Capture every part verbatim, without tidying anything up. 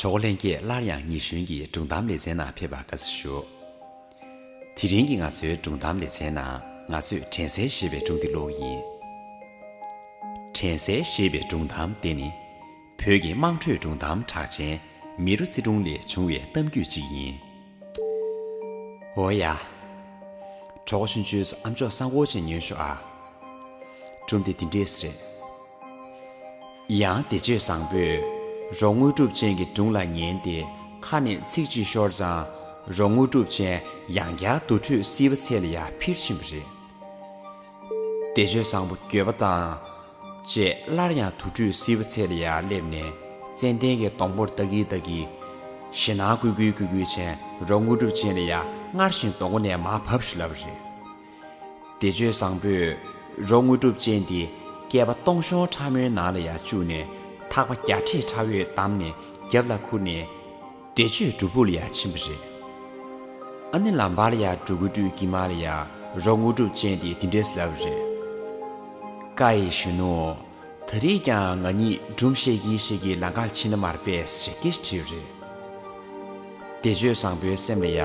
དོ་ལྷན་རྒྱས་སླར་ཡང་ཉི་གཞོན་གྱི་སྒྲུང་གཏམ་ལེ་ཚན་ནང་ཕེབས་པར་དགའ་བསུ་ཞུ། དེ་རིང་གི་ང་ཚོའི་སྒྲུང་གཏམ་ལེ་ཚན་ནང་ང་ཚོས་དྲན་གསལ་ཞེས་པའི་སྒྲུང་འདི་ཀློག་གི་ཡིན། དྲན་གསལ་ཞེས་པའི་སྒྲུང་གཏམ་དེ་ནི། བོད་ཀྱི་དམངས་ཁྲོད་སྒྲུང་གཏམ་གྲགས་ཅན་མི་རོ་རྩེ་སྒྲུང་ལས་བྱུང་བའི་གཏམ་རྒྱུད་ཅིག་ཡིན། འོ་ཡ། གྲོགས་པོ་ཆུང་ཆུང་ཚོ་ཨ་མཆོག་གསང་སྐོར་ཅིག་ཉོན་ཤོག་ཨ། སྒྲུང་དེ་འདི་འདྲས་རེད། ཡང་བདེ་སྤྱོད་བཟང་པོས་རོགས་དངོས་གྲུབ་ཅན་གྱི་སྒྲུང་ལ་ཉན་ཏེ་ཁ་ནས་ཚིག་གཅིག་ཤོར་ཙང་རོགས་དངོས་གྲུབ་ཅན་ཡང་བསྐྱར་དུར་ཁྲོད་སིལ་བ་ཚལ་ལ་ཡར་འཕུར་ཕྱིན་པ་རེད། བདེ་སྤྱོད་བཟང་པོ་འགྱོད་པ་དང་བཅས་སླར་ཡང་དུར་ཁྲོད་སིལ་བ་ཚལ་ལ་ཡར་སླེབས་ནས་ཙན་དན་གྱི་སྡོང་པོར་ལྟ་གིན་ལྟ་གིན་ཞེད་སྣང་ཀུལ་ཀུལ་ཀུལ་ཀུལ་བྱས་རོགས་དངོས་གྲུབ་ཅན་ལ་ཡར་སྔར་བཞིན་སྡོང་པོ་ནས་མར་བབས་ཤིག་ལབ་པ་རེད། བདེ་སྤྱོད་བཟང་པོས་རོགས་དངོས་གྲུབ་ཅན་དེ་སྐེད་པ་སྟོང་ཤོང་ཕྲ་མོའི་ནང་ལ་ཡར་བཅུག་ནས་ཐག་པ་རྒྱ་ཁྲིད་ཕྲ་བོས་བསྡམས་ནས་རྒྱབ་ལ་ཁུར་ནས་བདེ་སྤྱོད་སྒྲུབ་ཕུག་ལ་ཡར་ཕྱིན་པ་རེད། ཨ་ནི་ལམ་བར་ལ་ཡར་འགྲོ་གི་འགྲོ་གི་མ་ལ་ཡར་རོགས་དངོས་གྲུབ་ཅན་དེས་འདི་འདྲས་ལབ་པ་རེད། ཀ་ཡེ་གཞོན་ནུ། ད་རེས་ཀྱང་ང་གཉིས་སྒྲུང་བཤད་ཀྱིན་བཤད་ཀྱིན་ལམ་ཁར་ཕྱིན་ན་མ་རེད་པས་ཞེས་སྐད་ཅིག་དྲིས་པ་རེད། བདེ་སྤྱོད་བཟང་པོའི་སེམས་ལ་ཡ།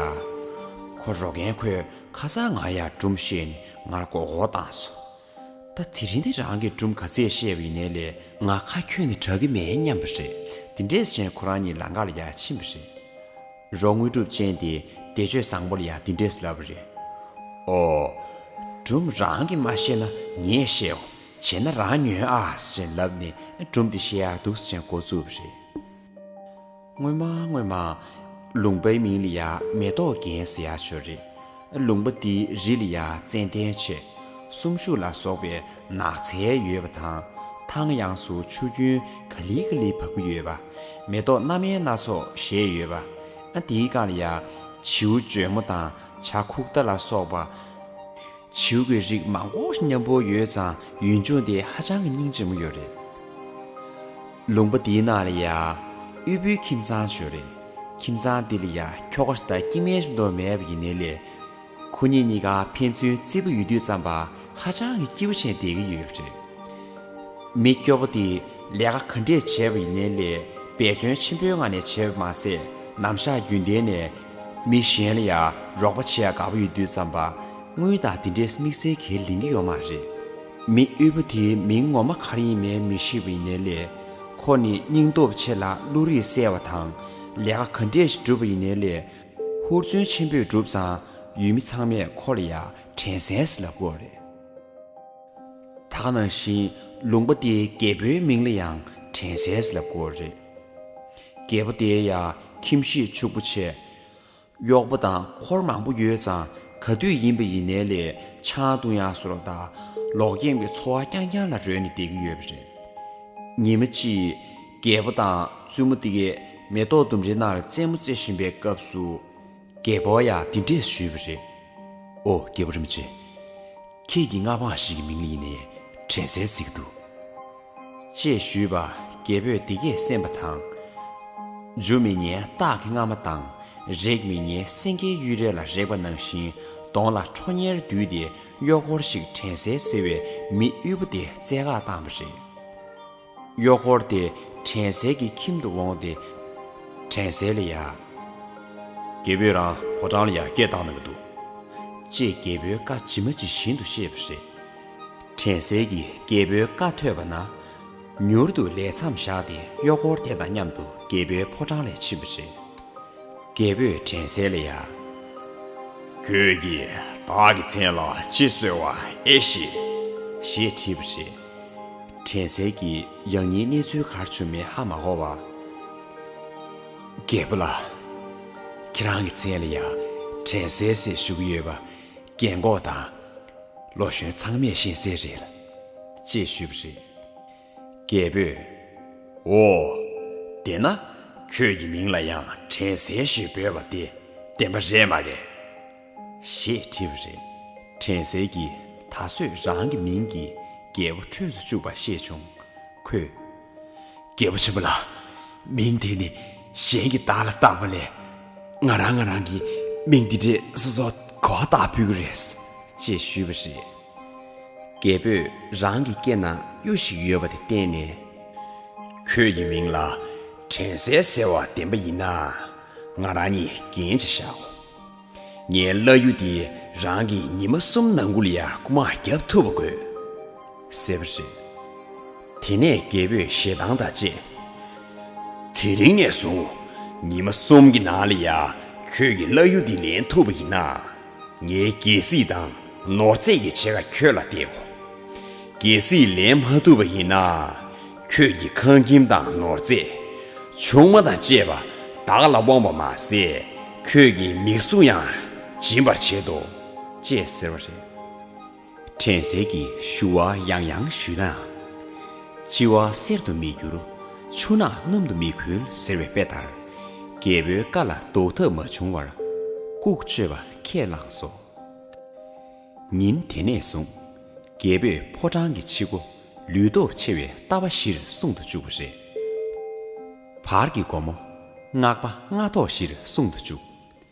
ཁོ་རོགས་རྒན་ཁོས་ཁ་སང་ང་ཡར་སྒྲུང་བཤད་ནས་ང་ལ་མགོ་སྐོར་བཏང་སོང་། ད་དེ་རིང་འདི་རང་གིས་སྒྲུང་ག་ཚད་བཤད་པ་ཡིན་ནའི་ལས་ང་ཁ་ཁྱོན་ནས་དྲག་གི་མེད་སྙམ་པ་རེད། དེ་འདྲས་བྱས་ཁོ་རང་གཉིས་ལམ་ཁ་ལ་ཡར་ཕྱིན་པ་རེད། རོགས་དངོས་གྲུབ་ཅན་དེས་བདེ་སྤྱོད་བཟང་པོ་ལ་ཡང་འདི་འདྲས་ལབ་པ་རེད། ཨོ། སྒྲུང་རང་གིས་མ་ཤེས་ན་ངས་བཤད་འོ། བྱས་ན་རང་ཉོན་ཨ་ཟེར་ལབ་ནས་སྒྲུང་འདི་བཤད་ཡག་འདུག་ཟེར་འགོ་བཙུགས་པ་རེད། སྔོན་མ་སྔོན་མ། ལུང་པའི་མིང་ལ་ཡ་མེ་ཏོག་རྒྱན་ཟེར་ཡག་ཅིག་ཡོད་རེད། ལུང་པ་འདིའི་རི་ལ་ཡ་ཙན་དན་ཆེ། སུམ་ཅུ་ལ་སོགས་པའི་ནགས་ཚལ་ཡོད་པ་དང་། ཐང་ཡངས་སུ་ཆུ་རྒྱུན་ག་ལེ་ག་ལེ་བབས་ཀྱི་ཡོད་པ། མེ་ཏོག་སྣ་མིན་སྣ་ཚོགས་བཞད་ཡོད་པ། ཨ་དེའི་སྒང་ལ་ཡ་བྱིའུ་འཇོལ་མོ་དང་བྱ་ཁུག་རྟ་ལ་སོགས་པ། བྱིའུ་གི་རིགས་མང་པོ་ཞིག་མཉམ་པོ་ཡོད་ཙང་ཡུལ་ལྗོངས་དེ་ཧ་ཅང་གི་སྙིང་རྗེ་མོ་ཡོད་རེད། ལུང་པ་འདིའི་ནང་ལ་ཡ། དབུལ་པོའི་ཁྱིམ་ཚང་ཅིག་ཡོད་རེད། ཁྱིམ་ཚང་འདི་ལ་ཡ་ཁྱོ་ག་ཞིག་དང་སྐྱེ་དམན་ཞིག་མདོག་མེད་པ་ཡིན་ནའི་ལས། ཁོ་གཉིས་གཉིས་ཀ་ཕན་ཚུན་བརྩེ་པོ་ཡོད་དུས་ཙམ་པ་ཧ་ཅང་གི་སྐྱིད་པོ་བྱས་བསྡད་ཀྱི་ཡོད་པ་རེད། མི་སྐྱོ་པོ་དེས་ལས་ཀ་ག་འདྲས་བྱས་པ་ཡིན་ནའི་ལས་འབད་བརྩོན་ཆེན་པོའི་ངང་ནས་བྱས་པ་མ་ཟད་ནམ་ཞག་རྒྱུན་ལྡན་ནས་མི་གཞན་ལ་ཡ་རོགས་པ་བྱེད་ཡ་དགའ་པོ་ཡོད་དུས་ཙམ་པ་དངུལ་དང་དེ་འདྲས་དམིགས་བསལ་གྱི་ལེན་གྱི་ཡོད་མ་རེད། མི་དབུལ་པོ་དེའི་མིང་ངོ་མ་ག་རེ་ཡིན་མིན་མི་ཤེས་པ་ཡིན་ནའི་ལས། ཁོ་ནི་སྙིང་སྟོབས་ཆེ་ལ་བློ་རིག་གསལ་བ་དང་། ལས་ཀ་ག་འདྲས་ཞིག་བསྒྲུབས་པ་ཡིན་ནའི་ལས། ཧུར་བརྩོན་ཆེན་པོས་བསྒྲུབས་ཙང་ཡུལ་མི་ཚང་མས་ཁོ་ལ་ཡ་དྲན་གསལ་ཟེར་ལབ་ཀྱི་ཡོད་རེད། ད་ག་ནང་བཞིན་ལུང་པ་དེའི་རྒྱལ་པོའི་མིང་ལ་ཡང་དྲན་གསལ་ཟེར་ལབ་ཀྱི་ཡོད་རེད། རྒྱལ་པོ་དེའི་ཡ་ཁྱིམ་གཞིས་ཕྱུག་པོ་བྱས། གཡོག་པོ་དང་འཁོར་མང་པོ་ཡོད་ཙང་ག་དུས་ཡིན་པ་ཡིན་ནའི་ལས་ཆང་འཐུང་ཡག་བཟོ་འདྲ་དང་ལོག་གཡེམ་གྱི་འཚོ་བ་རྐྱང་རྐྱང་ལ་རོལ་ནས་བསྡད་ཀྱི་ཡོད་པ་རེད། ཉི་མ་གཅིག་རྒྱལ་པོ་དང་བཙུན་མོ་དེ་གས་མེ་ཏོག་ལྡུམ་རའི་ནང་ལ་རྩེད་མོ་རྩེ་བཞིན་པའི་སྐབས་སུ། རྒྱལ་པོ་ཡང་འདི་འདྲས་ཞུས་པ་རེད། ཨོ་རྒྱལ་པོ་རིན་པོ་ཆེ། ཁྱེད་ཀྱི་མངའ་འབངས་ཤིག་གི་མིང་ལ་ཡིན་ནའི་དྲན་གསལ་གཟིགས་འདུག་ཅེས་ཞུས་པ་རྒྱལ་པོས་འདི་སྐད་གསན་པ་དང་། འཇུ་མི་ཉན་སྟག་གི་རྔ་མ་དང་། རེག་མི་ཉན་སེང་གེའི་གཡུ་རལ་ལ་རེག་པ་ནང་བཞིན་གདོང་ལ་ཁྲོ་གཉེར་བསྡུས་ཏེ་གཡོག་འཁོར་ཞིག་དྲན་གསལ་ཟེར་བའི་མི་དབུལ་པོ་དེ་བཙལ་ག་བཏང་བ་རེད། གཡོག་འཁོར་དེ་དྲན་གསལ་གྱི་ཁྱིམ་དུ་འོངས་ཏེ། དྲན་གསལ་ལ་ཡ། རྒྱལ་པོས་རང་ཕོ་བྲང་ལ་ཡ་སྐད་བཏང་གནང་གི་འདུག་ཅེས་རྒྱལ་པོའི་བཀའ་ཇི་མ་ཇི་བཞིན་དུ་བཤད་པ་རེད། དྲན་གསལ་གྱིས་རྒྱལ་པོའི་བཀའ་ཐོས་པ་ན། མྱུར་དུ་ལས་མཚམས་བཞག་སྟེ་གཡོག་འཁོར་དེ་དང་མཉམ་དུ་རྒྱལ་པོའི་ཕོ་བྲང་ལ་ཕྱིན་པ་རེད། རྒྱལ་པོས་དྲན་གསལ་ལ་ཡ། ཁྱོད་ཀྱིས་བདག་གི་མཚན་ལ་ཅི་གསོལ་བ་ཨེ་ཤེས། ཞེས་དྲིས་པ་རེད། དྲན་གསལ་གྱིས་ཡང་སྙིང་གནས་ཚུལ་ག་རེ་བྱུང་མིན་ཧ་མ་གོ་བར། རྒྱལ་པོ་ལགས། ཁྱེད་རང་གི་མཚན་ལ་ཡ་དྲན་གསལ་ཞེས་ཞུ་གི་ཡོད་པ་རྒན་གོག་དང་ལོ་གཞོན་ཚང་མས་ཤེས་གསལ་རེད། ཅེས་ཞུས་པ་རེད། རྒྱལ་པོས། འོ། དེས་ན་ཁྱོད་ཀྱི་མིང་ལ་ཡང་དྲན་གསལ་ཞེས་འབོད་པ་དེ་བདེན་པ་རེད་མ་རེད། ཞེས་དྲིས་པ་རེད། དྲན་གསལ་གྱིས་ད་གཟོད་རང་གི་མིང་གིས་རྒྱལ་པོ་ཁྲོས་སུ་བཅུག་པ་ཤེས་བྱུང་། ཁོས། རྒྱལ་པོ་ཆེན་པོ་ལགས། མིང་དེ་ནི་གཞན་གྱིས་བདག་ལ་བཏགས་པ་ལས། ང་རང་ང་རང་གི་མིང་འདི་འདྲས་སོ་སོ་གོ་བ་བཏགས་ཕུལ་གྱི་རེད། ཅེས་ཞུས་པ་རེད། རྒྱལ་པོས་རང་གི་སྐེ་ན་གཡུ་ཞིག་ཡོད་པ་དེ་བསྟན་ནས། ཁྱོད་ཀྱི་མིང་ལ་ དྲན་གསལ་ཟེར་བ་བདེན་པ་ཡིན་ན། ང་རང་གཉིས་རྒྱན་ཅིག་བཞག་གོ། ངའི་བླ་གཡུ་འདི་རང་གིས་ཉི་མ་གསུམ་ནང་ཁུལ་ལ་ཡ་རྐུ་མ་རྒྱབ་ཐུབ་པ་དགོས། ཟེར་བ་རེད། དེ་ནས་རྒྱལ་པོས་ཞེ་སྡང་དང་བཅས། དེ་རིང་ནས་བཟུང་ཉི་མ་གསུམ་གྱི་ནང་ལ་ཡ་ཁྱོད་ཀྱི་བླ་གཡུ་འདི་ལེན་ཐུབ་པ་ཡིན་ན། ངའི་རྒྱལ་སྲིད་དང་ནོར་རྫས་ཀྱི་ཕྱེད་ཀ་ཁྱོད་ལ་སྟེར་གོ། རྒྱལ་སྲིད་ལེན་མ་ཐུབ་པ་ཡིན་ན། ཁྱོད་ཀྱི་ཁང་ཁྱིམ་དང་ནོར་རྫས། ཆུང་མ་དང་བཅས་པ་བདག་ལ་དབང་བ་མ་ཟད། ཁྱོད་ཀྱི་མིག་ཟུང་ཡང་སྦྱིན་པར་བྱེད་དོ། ཅེས་ཟེར་བ་རེད། དྲན་གསལ་གྱི་ཞུ་བ་ཡང་ཡང་ཞུས་ནའང་། ལྕི་བ་གསེར་དུ་མི་འགྱུར། ཆུ་ནག་སྣུམ་དུ་མི་འཁོལ་ཟེར་བའི་དཔེ་ལྟར། རྒྱལ་པོའི་བཀའ་ལ་ལྡོག་ཐབས་མ་བྱུང་བར། ལྐུགས་སྤྱོད་པ་ཁས་བླངས་སོ། ཉིན་དེ་ནས་བཟུང་། རྒྱལ་པོས་ཕོ་བྲང་གི་ཕྱི་སྒོ་ལུས་སྟོབས་ཆེ་བའི་ལྟ་བ་བཞིར་སྲུང་དུ་བཅུག་པ་རེད། བར་གྱི་སྒོ་མོ་སྔགས་པ་སྔ་ཐོག་བཞིར་སྲུང་དུ་བཅུག།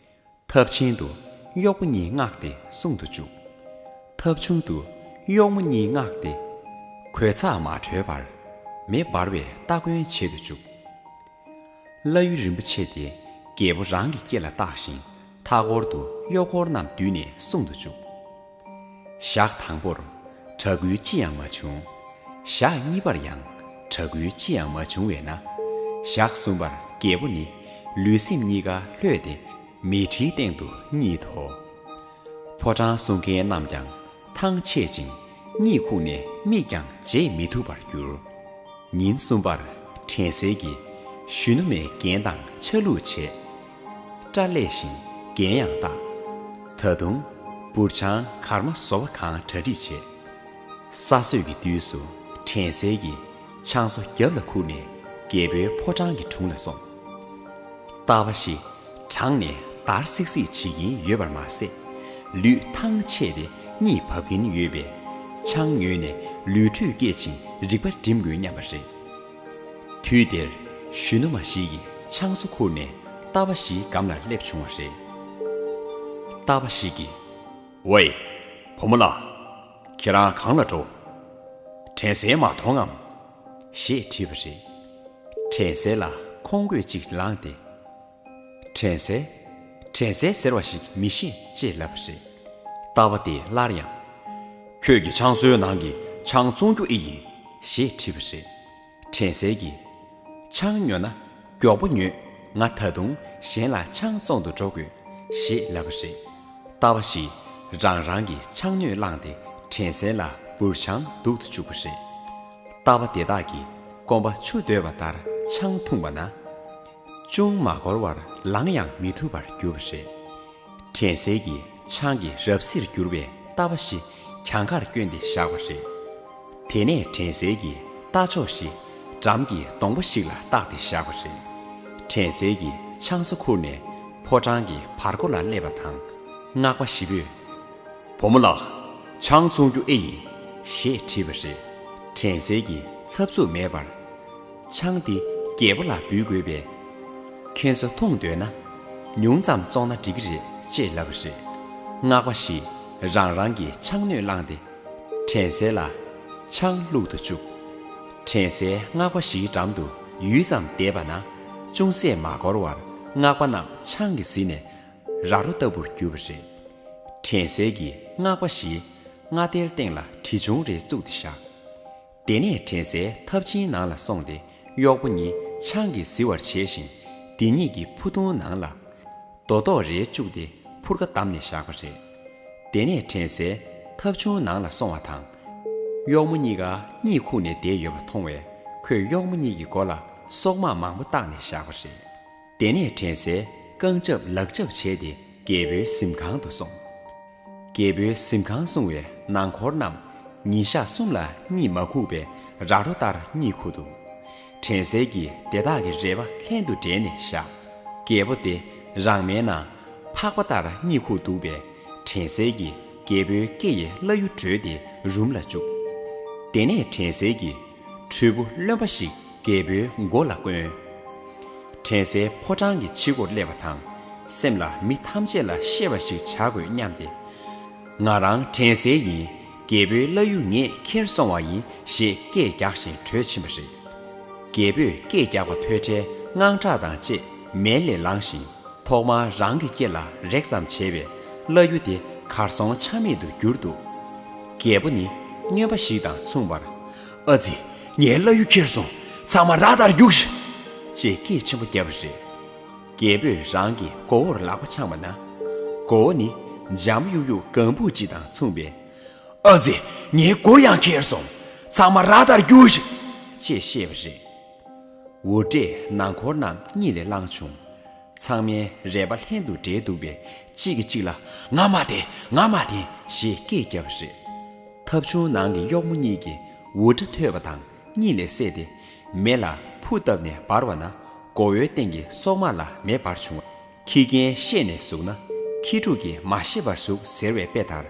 ཐབ་ཆེན་དུ་གཡོག་པོ་གཉིས་མངགས་ཏེ་སྲུང་དུ་བཅུག། ཐབ་ཆུང་དུ་གཡོག་མོ་གཉིས་མངགས་ཏེ། གོས་ཚགས་མ་བྲོས་པར་མེ་འབར་བའི་སྟ་གོན་བྱེད་དུ་བཅུག། བླ་གཡུ་རིན་པོ་ཆེ་དེ་རྒྱལ་པོ་རང་གི་སྐེ་ལ་བཏགས་ཤིང་། མཐའ་སྐོར་དུ་གཡོག་འཁོར་རྣམས་བསྡུས་ནས་སྲུང་དུ་བཅུག། ཞག་དང་པོར་གྲགས་འགུལ་ཅི་ཡང་མ་བྱུང་། ཞག་གཉིས་པར་ཡང་གྲགས་འགུལ་ཅི་ཡང་མ་བྱུང་བས་ན། ཞག་གསུམ་པར་རྒྱལ་པོ་ནི་ལུས་སེམས་གཉིས་ཀ་ལྷོད་དེ་མལ་ཁྲིའི་སྟེང་དུ་གཉིད་དོ། ཕོ་བྲང་སྲུང་མཁན་རྣམས་ཀྱང་ཐང་ཆད་ཅིང་གཉིད་ཁུག་ནས་མིག་ཀྱང་བརྗེད་མི་ཐུབ་པར་གྱུར། ཉིན་གསུམ་པར་དྲན་གསལ་གྱིས་གཞོན་ནུ་མའི་རྒྱན་དང་ཆ་ལུགས་བྱས། སྐྲ་བླས་ཤིང་རྒྱན་ཡང་བཏགས། ད་དུང་འབུར་ཆང་གར་མ་བཟོ་བ་གང་གྲ་སྒྲིག་བྱས། ས་སྲོད་ཀྱི་དུས་སུ་དྲན་གསལ་གྱིས་ཆང་བཟོ་རྒྱབ་ལ་ཁུར་ནས་རྒྱལ་པོའི་ཕོ་བྲང་གི་དྲུང་ལ་སོང་། ལྟ་བ་བཞི་གྲང་ནས་འདར་སིག་སིག་བྱེད་ཀྱིན་ཡོད་པར་མ་ཟད། ལུས་ཐང་ཆད་དེ་གཉིད་བབ་ཀྱིན་ཡོད་པས་ཆང་ཉོས་ནས་ལུས་ཁྲུས་བསྐྱེད་ཅིང་རིག་པ་སྒྲིམ་དགོས་སྙམ་པ་རེད། དུས་དེར་གཞོན་ནུ་མ་ཞིག་གིས་ཆང་བཟོ་ཁུར་ནས་ལྟ་བ་བཞིའི་སྒམ་ལ་སླེབས་བྱུང་བ་རེད། ལྟ་བ་ཞིག་གིས། ཝེ། བུ་མོ་ལགས། ཁྱེད་རང་གང་ལ་འགྲོ། དྲན་གསལ་མ་མཐོང་ངམ། ཞེས་དྲིས་པ་རེད། དྲན་གསལ་ལ་ཁོང་དགོད་ཅིག་ལངས་ཏེ། དྲན་གསལ། དྲན་གསལ་ཟེར་བ་ཞིག་མི་ཤེས་ཅེས་ལབ་པ་རེད། ལྟ་བ་དེས་སླར་ཡང་། ཁྱོད་ཀྱི་ཆང་སོའི་ནང་གི་ཆང་བཙོང་རྒྱུ་ཨེ་ཡིན། ཞེས་དྲིས་པ་རེད། དྲན་གསལ་གྱིས། ཆང་ཉོ་ན་མགྱོགས་པོ་ཉོས། ང་ད་དུང་གཞན་ལ་ཆང་བཙོང་དུ་འགྲོ་དགོས། ཞེས་ལབ་པ་རེད། ལྟ་བ་ཞིག་རང་རང་གི་ཆང་སྣོད་བླངས་ཏེ་དྲན་གསལ་ལ་འབུར་ཆང་བླུག་ཏུ་བཅུག་པ་རེད། ལྟ་བ་དེ་དག་གིས་སྐོམ་པ་ཆུ་བརྡོལ་བ་ལྟར་ཆང་འཐུངས་པ་ན། ཅུང་མ་འགོར་བར་ལངས་ཡང་མི་ཐུབ་པར་གྱུར་པ་རེད། དྲན་གསལ་གྱིས་ཆང་གི་རབ་བསིལ་གྱུར་པའི་ལྟ་བ་ཞིག་གྱང་ཁར་བསྐྱོན་ཏེ་བཞག་པ་རེད། དེ་ནས་དྲན་གསལ་གྱིས་རྟ་མཆོག་ཞིག་འགྲམ་གྱི་སྡོང་པོ་ཞིག་ལ་བཏགས་ཏེ་བཞག་པ་རེད། དྲན་གསལ་གྱིས་ཆང་བཟོ་ཁུར་ནས་ཕོ་བྲང་གི་བར་སྒོ་ལ་སླེབས་པ་དང་། སྔགས་པ་བཞི་པོས། བུ་མོ་ལགས། ཆང་བཙོང་རྒྱུ་ཨེ་ཡིན། ཞེས་དྲིས་པ་རེད། དྲན་གསལ་གྱིས་འཚབ་འཚུབ་མེད་པར། ཆང་འདི་རྒྱལ་པོ་ལ་འབུལ་དགོས་པས། ཁྱེད་ཚོ་འཐུང་འདོད་ན། ཉུང་ཙམ་བཙོང་ན་འགྲིག་གི་རེད་ཅེས་ལབ་པ་རེད། སྔགས་པ་བཞིས་རང་རང་གི་ཆང་སྣོད་བླངས་ཏེ། དྲན་གསལ་ལ་ཆང་བླུག་ཏུ་བཅུག། དྲན་གསལ་སྔགས་པ་བཞིའི་འགྲམ་དུ་ཡུད་ཙམ་བསྡད་པ་ན། ཅུང་ཟད་མ་འགོར་བར་སྔགས་པ་རྣམས་ཆང་གིས་བཟི་ནས་ར་རོ་ལྟ་བུར་གྱུར་པ་རེད། དྲན་གསལ་གྱིས་སྔགས་པ་བཞིའི་སྔ་ལྟས་སྟེང་ལ་གྲི་ཆུང་རེ་བཙུགས་ཏེ་བཞག། དེ་ནས་དྲན་གསལ་ཐབ་ཆེན་ནང་ལ་སོང་སྟེ་གཡོག་པོ་གཉིས་ཆང་གིས་བཟི་བར་བྱས་ཤིང་། དེ་གཉིས་ཀྱི་ཕུ་ཐུང་ནང་ལ་རྡོ་ཏོག་རེ་བཅུག་སྟེ་ཕུར་ཁ་བསྡམས་ནས་བཞག་པ་རེད། དེ་ནས་དྲན་གསལ་ཐབ་ཆུང་ནང་ལ་སོང་བ་དང་། གཡོག་མོ་གཉིས་ཀ་གཉིད་ཁུག་ནས་བསྡད་ཡོད་པ་མཐོང་བས། ཁོས་གཡོག་མོ་གཉིས་ཀྱི་མགོ་ལ་སོག་མ་མང་པོ་བཏགས་ནས་བཞག་པ་རེད། དེ་ནས་དྲན་གསལ་རྐང་རྒྱབ་ལག་རྒྱབ་བྱས་ཏེ་རྒྱལ་པོའི་གཟིམ་ཁང་དུ་སོང་། རྒྱལ་པོའི་གཟིམ་ཁང་སྲུང་བའི་ནང་འཁོར་རྣམས་ཉིན་ཞག་གསུམ་ལ་གཉིད་མ་ཁུག་པས་ར་རོ་ལྟར་གཉིད་ཁུག་འདུག། དྲན་གསལ་གྱིས་དེ་དག་གི་རལ་པ་ལྷན་དུ་སྦྲེལ་ནས་བཞག། རྒྱལ་པོ་དེ་རང་མལ་ན་ཕག་པ་ལྟར་གཉིད་ཁུག་འདུག་པས། དྲན་གསལ་གྱིས་རྒྱལ་པོའི་སྐེ་ཡི་བླ་གཡུ་བྲོས་ཏེ་རུམ་ལ་བཅུག། དེ་ནས་དྲན་གསལ་གྱིས་དྲིལ་བུ་རློན་པ་ཞིག་རྒྱལ་པོའི་མགོ་ལ་བསྐོན། དྲན་གསལ་ཕོ་བྲང་གི་ཕྱི་སྒོར་སླེབས་པ་དང་། སེམས་ལ་མི་ཐམས་ཅད་ལ་ཤེས་པ་ཞིག་བྱ་དགོས་སྙམ་སྟེ། ང་རང་དྲན་གསལ་ཡིན། རྒྱལ་པོའི་བླ་གཡུ་ངས་ཁྱེར་སོང་བ་ཡིན་ཞེས་སྐད་རྒྱག་བཞིན་བྲོས་ཕྱིན་པ་རེད། རྒྱལ་པོས་སྐད་རྒྱག་པ་ཐོས་འཕྲལ་ དངངས་སྐྲག་དང་བཅས་མལ་ལས་ལངས་ཤིང་། ཐོག་མར་རང་གི་སྐེ་ལ་རེག་ཙམ་བྱས་པས། བླ་གཡུ་དེ་གར་སོང་ཆ་མེད་དུ་གྱུར་འདུག་རྒྱལ་པོ་ནི་རྔོན་པ་ཞིག་དང་མཚུངས་པར། ཨ་ཙི། ངའི་བླ་གཡུ་ཁྱེར་སོང་། ཚང་མ་ར་ལྟར་རྒྱུགས་ཤིག་ཅེས་སྐད་ཆེན་པོ་བརྒྱབ་པ་རེད། རྒྱལ་པོས་རང་གི་མགོ་བོར་ལག་པ་འཆང་བ་ན། མགོ་བོ་ནི་འཇམ་ཡུག་ཡུག་ལྒང་ཕུག་ཅིག་དང་མཚུངས་པས། ཨ་ཙི། ངའི་མགོ་ཡང་ཁྱེར་སོང་། ཚང་མ་ར་ལྟར་རྒྱུགས་ཤིག་ཅེས་བཤད་པ་རེད། འུར་སྒྲས་ནང་འཁོར་རྣམས་གཉིད་ལས་བསླངས་བྱུང་། ཚང་མའི་རལ་པ་ལྷན་དུ་འབྲེལ་འདུག་པས། གཅིག་གིས་གཅིག་ལ། ང་མ་བདེ། ང་མ་བདེ་ཞེས་སྐད་བརྒྱབ་པ་རེད། ཐབ་ཆུང་ནང་གི་གཡོག་མོ་གཉིས་ཀྱིས་འུར་སྒྲ་ཐོས་པ་དང་གཉིད་ལས་སད་དེ། མེ་ལ་ཕུ་བཏབ་ནས་འབར་བ་ན། མགོ་བོའི་སྟེང་གི་སོག་མ་ལ་མེ་འབར་བྱུང་བ། ཁྱི་རྒན་བཤད་ནས་ཟུག་ན། ཁྱི་ཕྲུག་གིས་མ་ཤེས་པར་ཟུག་ཟེར་བའི་དཔེ་ལྟར།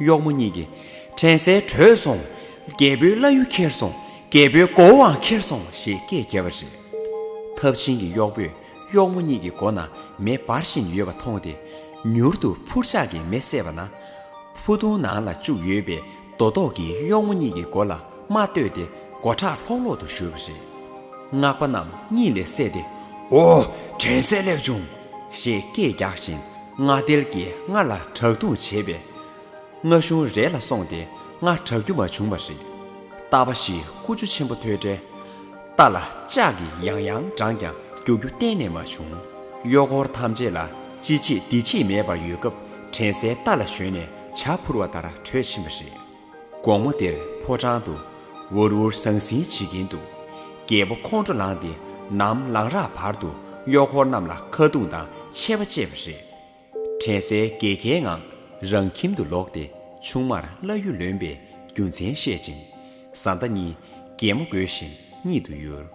གཡོག་མོ་གཉིས་ཀྱིས། དྲན་གསལ་བྲོས་སོང་། རྒྱལ་པོའི་བླ་གཡུ་ཁྱེར་སོང་། རྒྱལ་པོའི་མགོ་བོའང་ཁྱེར་སོང་ཞེས་སྐད་བརྒྱབ་པ་རེད། ཐབ་ཆེན་གྱི་གཡོག་པོས་གཡོག་མོ་གཉིས་ཀྱི་མགོ་ན་མེ་འབར་བཞིན་ཡོད་པ་མཐོང་སྟེ། མྱུར་དུ་ཕུར་ལྕགས་ཀྱིས་མེ་བསད་པ་ན། ཕུ་ཐུང་ནང་ལ་བཅུག་ཡོད་པའི་རྡོ་ཏོག་གིས་གཡོག་མོ་གཉིས་ཀྱི་མགོ་ལ་རྨ་བཏོད་དེ་མགོ་ཁྲག་ལྷོག་ལྷོག་ཏུ་བཞུར་བ་རེད། སྔགས་པ་རྣམས་གཉིད་ལས་སད་དེ། ཨོ། དྲན་གསལ་སླེབས་བྱུང་། ཞེས་སྐད་རྒྱག་བཞིན་རྔ་དལ་གྱིས་རྔ་ལ་དྲག་རྡུང་བྱས་པས། རྔ་གཞུང་རལ་ལ་སོང་སྟེ་རྔ་དྲག་རྒྱུ་མ་བྱུང་བ་རེད། རྟ་པ་ཞིག་ཀུ་ཅོ་ཆེན་པོ་ཐོས་འཕྲལ། རྟ་ལ་ལྕག་གིས་ཡང་ཡང་བགྲངས་ཀྱང་རྒྱུག་རྒྱུ་གཏན་ནས་མ་བྱུང་། གཡོག་འཁོར་ཐམས་ཅད་ལ་ཅི་བྱེད་འདི་བྱེད་མེད་པར་ཡོད་སྐབས། དྲན་གསལ་རྟ་ལ་ཞོན་ནས་བྱ་འཕུར་བ་ལྟར་བྲོས་ཕྱིན་པ་རེད། དགོང་མོ་དེར་ཕོ་བྲང་དུ་འུར་འུར་ཟང་ཟིང་བྱེད་ཀྱིན་འདུག་རྒྱལ་པོ་ཁོང་ཁྲོ་ལངས་ཏེ་ནམ་ལངས་རག་བར་དུ་གཡོག་འཁོར་རྣམས་ལ་ཁ་རྡུང་དང་ཆད་པ་བཅད་པ་རེད། དྲན་གསལ་དགེ་རྒན་ངང་རང་ཁྱིམ་དུ་ལོག་སྟེ་ཆུང་མར་བླ་གཡུ་ལོན་པའི་རྒྱུ་མཚན་བཤད་ཅིང་། བཟའ་ཟླ་གཉིས་གད་མོ་དགོད་བཞིན་གཉིད་དུ་ཡུར།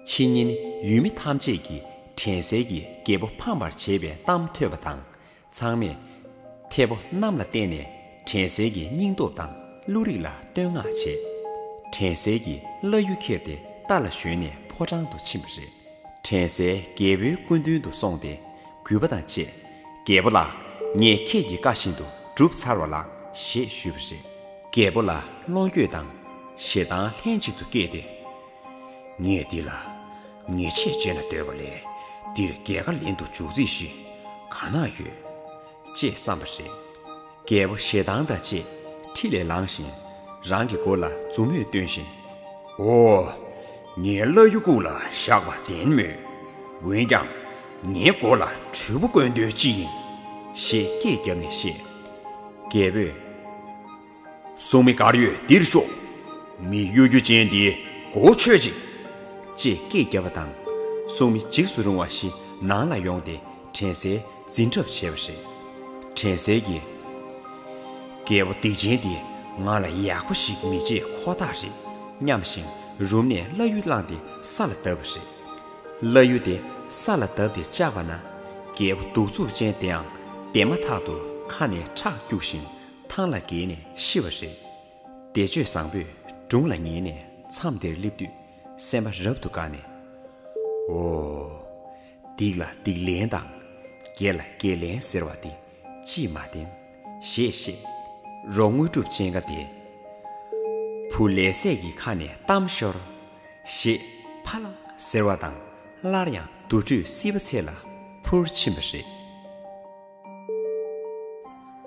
ཕྱི་ཉིན་ཡུལ་མི་ཐམས་ཅད་ཀྱིས་དྲན་གསལ་གྱིས་རྒྱལ་པོ་ཕམ་པར་བྱས་པའི་གཏམ་ཐོས་པ་དང་། ཚང་མས་མཐེ་བོ་གནམ་ལ་བསྟན་ནས་དྲན་གསལ་གྱི་སྙིང་སྟོབས་དང་བློ་རིག་ལ་བསྟོད་བསྔགས་བྱས། དྲན་གསལ་གྱིས་བླ་གཡུ་ཁྱེར་ཏེ་རྟ་ལ་ཞོན་ནས་ཕོ་བྲང་དུ་ཕྱིན་པ་རེད། དྲན་གསལ་རྒྱལ་པོའི་སྐུ་མདུན་དུ་སོང་སྟེ་གུས་པ་དང་བཅས། རྒྱལ་པོ་ལགས། ངས་ཁྱེད་ཀྱི་བཀའ་བཞིན་དུ་བསྒྲུབས་ཚར་བ་ལགས། ཞེས་ཞུས་པ་རེད། རྒྱལ་པོ་ལ་བློ་འགྱོད་དང་ཞེ་སྡང་ལྷན་ཅིག་ཏུ་སྐྱེས་ཏེ། ངས་འདི་ལ་ཉེས་ཆད་བཅོལ་ན་འདོད་པ་ལས། འདིར་རྒྱལ་ཁ་ལེན་དུ་འཇུག་རྩིས་ཤིག་ག་ན་ཡོད། ཅེས་བསམ་པ་རེད། རྒྱལ་པོ་ཞེ་སྡང་དང་བཅས་ཁྲི་ལས་ལངས་ཤིང་། རང་གི་མགོ་ལ་མཛུབ་མོས་བསྟན་བཞིན། ཨོ། ངའི་བླ་གཡུ་སྐུ་ལ་བཞག་པ་བདེན་མོད། འོན་ཀྱང་། ངའི་མགོ་ལ་གྲུས་པོ་བསྐོན་དོན་ཅི་ཡིན། ཞེས་སྐད་བརྒྱབ་ནས་བཤད། རྒྱལ་པོས། སྲུང་མི་གར་ཡོད་འདིར་ཤོག་མི་གཡོ་སྒྱུ་ཅན་འདིའི་མགོ་ཆོད་ཅིག་ཅེས་སྐད་བརྒྱབ་པ་དང་། སྲུང་མི་འཇིགས་སུ་རུང་བ་ཞིག་ནང་ལ་ཡོང་སྟེ་དྲན་གསལ་འཛིན་གྲབས་བྱས་པ་རེད། དྲན་གསལ་གྱིས། རྒྱལ་པོ་སྡིག་ཅན་འདིས་ང་ལ་ཡག་པོ་ཞིག་མི་བྱེད་ཁོ་ཐག་རེད་སྙམ་ཞིང་རུམ་ནས་བླ་གཡུ་བླངས་ཏེ་ས་ལ་བརྡབས་པ་རེད། བླ་གཡུ་དེ་ས་ལ་བརྡབས་ཏེ་བཅག་པ་ན། རྒྱལ་པོ་གདུག་རྩུབ་ཅན་དེའང་བདེ་མ་ཐག་ཏུ་ཁ་ནས་ཁྲག་སྐྱུགས་ཤིང་ཐང་ལ་འགྱེལ་ནས་ཤི་བ་རེད། བདེ་སྤྱོད་བཟང་པོས་སྒྲུང་ལ་ཉན་ནས་མཚམས་དེར་སླེབས་དུས་སེམས་པ་རབ་ཏུ་དགའ་ནས། ཨོ། སྡིག་ལ་སྡིག་ལན་དང་། དགེ་ལ་དགེ་ལན་ཟེར་བ་འདི་ཅིས་མ་བདེན། ཞེས་བཤད། རོ་དངོས་གྲུབ་ཅན་དགའ་སྟེ། བུ་ལས་ཟས་ཀྱི་ཁ་ནས་གཏམ་ཤོར། ཞེས་ཕ་ལགས་ཟེར་བ་དང་སླར་ཡང་དུར་ཁྲོད་སྲིད་པ་ཚེ་ལ་འཕུར་ཕྱིན་པ་རེད།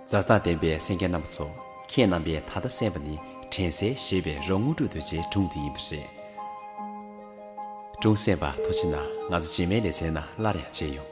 མཛའ་ལྟ་ལྡན་པའི་གསན་མཁན་རྣམ་པ་ཚོ། ཁྱེད་རྣམ་པས་ད་ལྟ་གསན་པ་ནི་དྲན་གསལ་ཞེས་པའི་རོ་དངོས་གྲུབ་རྡོ་རྗེའི་སྒྲུང་དེ་ཡིན་པ་རེད། སྒྲུང་གསན་པ་ཐུགས་རྗེ་གནང་། ང་ཚོ་རྗེས་མའི་ལེ་ཚན་ནང་སླར་ཡང་མཇལ་ཡོང་།